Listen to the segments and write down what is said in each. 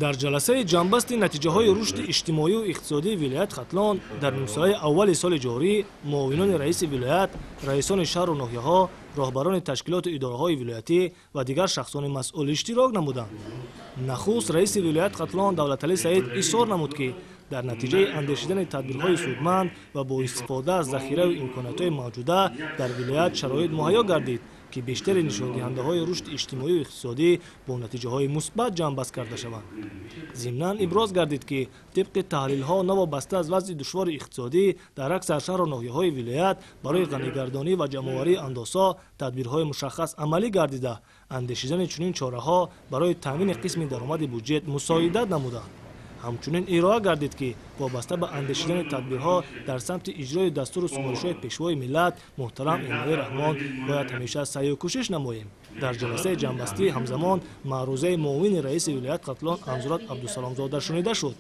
Дар ҷаласаи ҷамъбасти натиҷаҳои рушди иҷтимоию иқтисодии вилоят Хатлон дар нимсолаи аввали соли ҷорӣ муовинони раиси вилоят, раисони шаҳру ноҳияҳо, роҳбарони ташкилоту идораҳои вилоятӣ ва дигар шахсони масъул иштирок намуданд. Нахуст раиси вилоят Хатлон Давлаталӣ Саид изҳор намуд, ки дар натиҷаи андешидани тадбирҳои судманд ва бо истифода аз захираву имкониятҳои мавҷуда дар вилоят шароит муҳайё гардид, ки бештари нишондиҳандаҳои рушди иҷтимоию иқтисодӣ бо натиҷаҳои мусбат ҷамъбаст карда шаванд. Зимнан иброз гардид, ки тибқи таҳлилҳо новобаста аз вазъи душвори иқтисодӣ дар аксар шаҳру ноҳияҳои вилоят барои ғанигардонӣ ва ҷамъоварии андозҳо тадбирҳои мушаххас амалӣ гардида, андешидани чунин чораҳо барои таъмини қисми даромади буҷет мусоидат намуданд. Ҳамчунин ироа гардид, ки вобаста ба андешидани тадбирҳо дар самти иҷрои дастуру супоришҳои Пешвои миллат муҳтарам Эмомалӣ Раҳмон бояд ҳамеша саъю кӯшиш намоем. Дар ҷаласаи ҷамъбастӣ ҳамзамон маърузаи муовини раиси вилоят Хатлон Анзурат Абдусаломзода шунида шуд.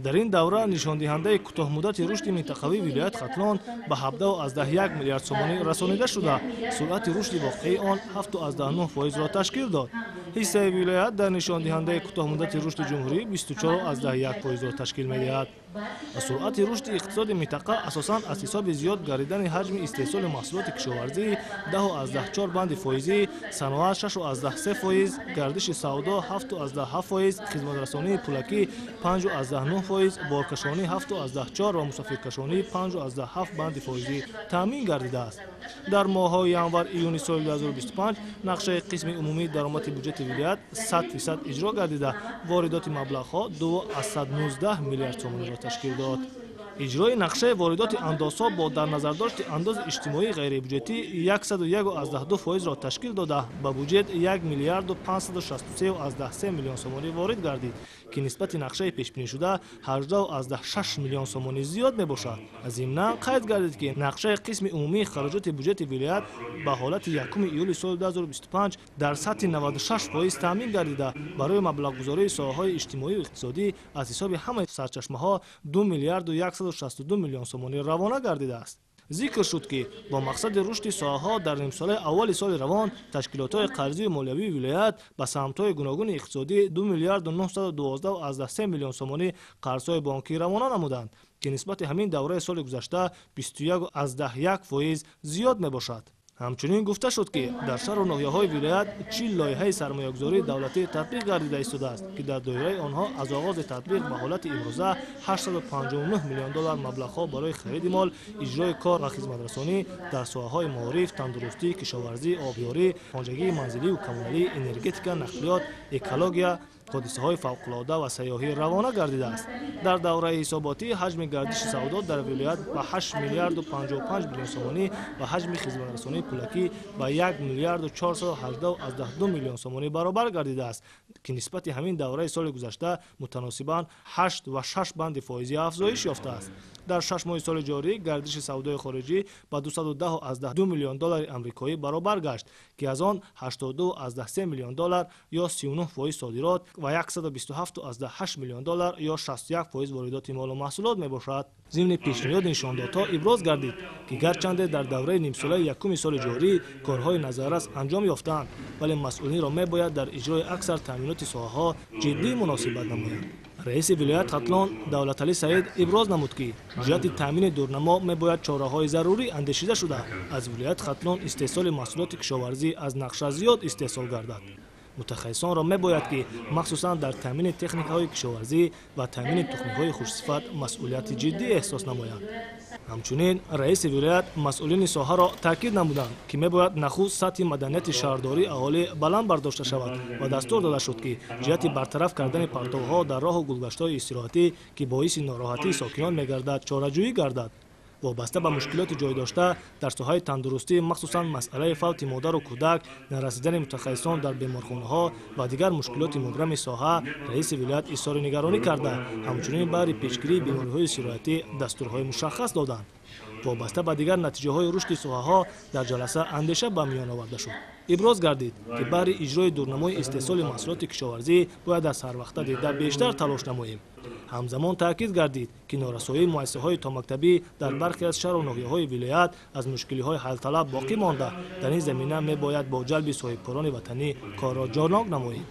Дар ин давра нишондиҳандаи кӯтоҳмуддати рушди минтақавии вилоят Хатлон ба 17,1 миллиард сомонӣ расонида шуда, суръати рушди воқеии он 7,9 фоизро ташкил дод. Ҳиссаи вилоят дар нишондиҳандаи кӯтоҳмуддати рушди ҷумҳурӣ 24,1 фоизро ташкил медиҳад. Суръати рушди иқтисоди минтақа асосан аз ҳисоби зиёд гардидани ҳаҷми истеҳсоли маҳсулоти кишоварзӣ 10,4 банди фоизӣ, саноат 6,3 фоиз, гардиши савдо 7,7 фоиз, хизматрасонии пулакӣ 5,9 фоиз, боркашонӣ 7,4 ва мусофиркашонӣ 5,7 банди фоизӣ таъмин гардидааст. Дар моҳҳои январ-июни соли 2025 нақшаи қисми умумии даромади буҷети вилоят 100% иҷро гардида, воридоти маблағҳо 2,19 миллиард сомониро ташкил дод. Иҷрои нақшаи воридоти андозҳо бо дар назардошти андози иҷтимоии ғайрибюҷетӣ 101,2 фоизро ташкил дода, ба буҷет 1 миллиарду 563,3 миллион сомонӣ ворид гардид, ки нисбати нақшаи пешбинишуда 18,6 миллион сомонӣ зиёд мебошад. Зимнан қайд гардид, ки нақшаи қисми умумии хароҷоти буҷети вилоят ба ҳолати 1 июли соли 2025 дар сатҳи 96% таъмин гардида, барои маблағгузории соҳаҳои иҷтимоию иқтисодӣ аз ҳисоби ҳамаи сарчашмаҳо 2 миллиарду 162 миллион сомонӣ равона гардидааст. Зикр шуд, ки бо мақсади рушди соҳаҳо дар нимсолаи аввали соли равон ташкилотҳои қарзию молиявии вилоят ба самтҳои гуногуни иқтисодӣ 2 миллиарду 912,3 миллион сомонӣ қарзҳои бонкӣ равона намуданд, ки нисбати ҳамин давраи соли гузашта 21,1 фоиз зиёд мебошад. Ҳамчунин гуфта шуд, ки дар шаҳру ноҳияҳои вилоят 40 лоиҳаи сармоягузории давлатӣ татбиқ гардида истодааст, ки дар доираи онҳо аз оғози татбиқ ба ҳолати имрӯза 859 миллион доллар маблағҳо барои хариди мол, иҷрои кор ва хизматрасонӣ дар соҳаҳои маориф, тандурустӣ, кишоварзӣ, обёрӣ, хоҷагии манзилию коммуналӣ, энергетика, нақлиёт, экология, ҳодисаҳои фавқулода ва сайёҳӣ равона гардидааст. Дар давраи ҳисоботӣ ҳаҷми гардиши савдо дар вилоят ба 8 миллиарду 55 миллион сомонӣ ва ҳаҷми хизматрасонии пулакӣ ба 1 миллиарду 418,2 миллион сомонӣ баробар гардидааст, ки нисбати ҳамин давраи соли гузашта мутаносибан 8,6 банди фоизӣ афзоиш ёфтааст. Дар 6 моҳи соли ҷорӣ гардиши савдои хориҷӣ ба 210,2 миллион доллари амрикоӣ баробар гашт, ки аз он 82,3 миллион доллар ё 39% содирот ва 127,8 миллион доллар ё 61% воридоти молу маҳсулот мебошад. Зимни пешниҳоди нишондодҳо иброз гардид, ки гарчанде дар давраи нимсолаи якуми соли ҷорӣ корҳои назаррас анҷом ёфтаанд, вале масъулинро мебояд дар иҷрои аксар таъминоти соҳаҳо ҷиддӣ муносибат намоянд. Раиси вилоят Хатлон Давлаталӣ Саид иброз намуд, ки ҷиҳати таъмини дурнамо мебояд чораҳои зарурӣ андешида шуда, аз вилояти Хатлон истеҳсоли маҳсулоти кишоварзӣ аз нақша зиёд истеҳсол гардад. Мутахассисонро мебояд, ки махсусан дар таъмини техникаҳои кишоварзӣ ва таъмини тухмиҳои хушсифат масъулияти ҷиддӣ эҳсос намоянд. Ҳамчунин раиси вилоят масъулини соҳаро таъкид намуданд, ки мебояд нахуст сатҳи маданияти шаҳрдории аҳолӣ баланд бардошта шавад ва дастур дода шуд, ки ҷиҳати бартараф кардани партовҳо дар роҳу гулгаштҳои истироҳатӣ, ки боиси нороҳатии сокинон мегардад, чораҷӯӣ гардад. Вобаста ба мушкилоти ҷой дошта дар соҳаи тандурустӣ, махсусан масъалаи фавти модару кӯдак, нарасидани мутахассисон дар беморхонаҳо ва дигар мушкилоти мубрами соҳа раиси вилоят изҳори нигаронӣ карда, ҳамчунин баҳри пешгирии бемориҳои сироятӣ дастурҳои мушаххас доданд. Вобаста ба дигар натиҷаҳои рушди соҳаҳо дар ҷаласа андеша ба миён оварда шуд. Иброз гардид, ки баҳри иҷрои дурнамои истеҳсоли маҳсулоти кишоварзӣ бояд аз ҳарвақта дида бештар талош намоем. Ҳамзамон таъкид гардид, ки норасоии муассисаҳои томактабӣ дар бархе аз шаҳру ноҳияҳои вилоят аз мушкилиҳои ҳалталаб боқӣ монда, дар ин замина мебояд бо ҷалби соҳибкорони ватанӣ корро ҷонок намоем.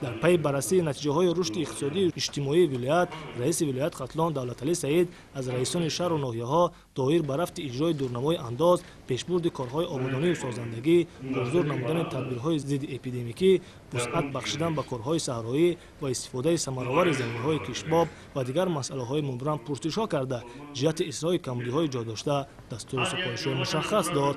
Дар пайи баррасии натиҷаҳои рушди иқтисодию иҷтимоии вилоят, раиси вилоят Хатлон Давлаталӣ Саид аз раисони шаҳру ноҳияҳо доир ба рафти иҷрои дурнамои андоз, пешбурди корҳои ободонию созандагӣ, пурзур намудани тадбирҳои зидди эпидемикӣ, вусъат бахшидан ба корҳои саҳроӣ ва истифодаи самаровари заминҳои киштбоб ва дигар масъалаҳои мубрам пурсишҳо карда, ҷиҳати ислоҳи камбудиҳои ҷой дошта дастуру супоришҳои мушаххас дод.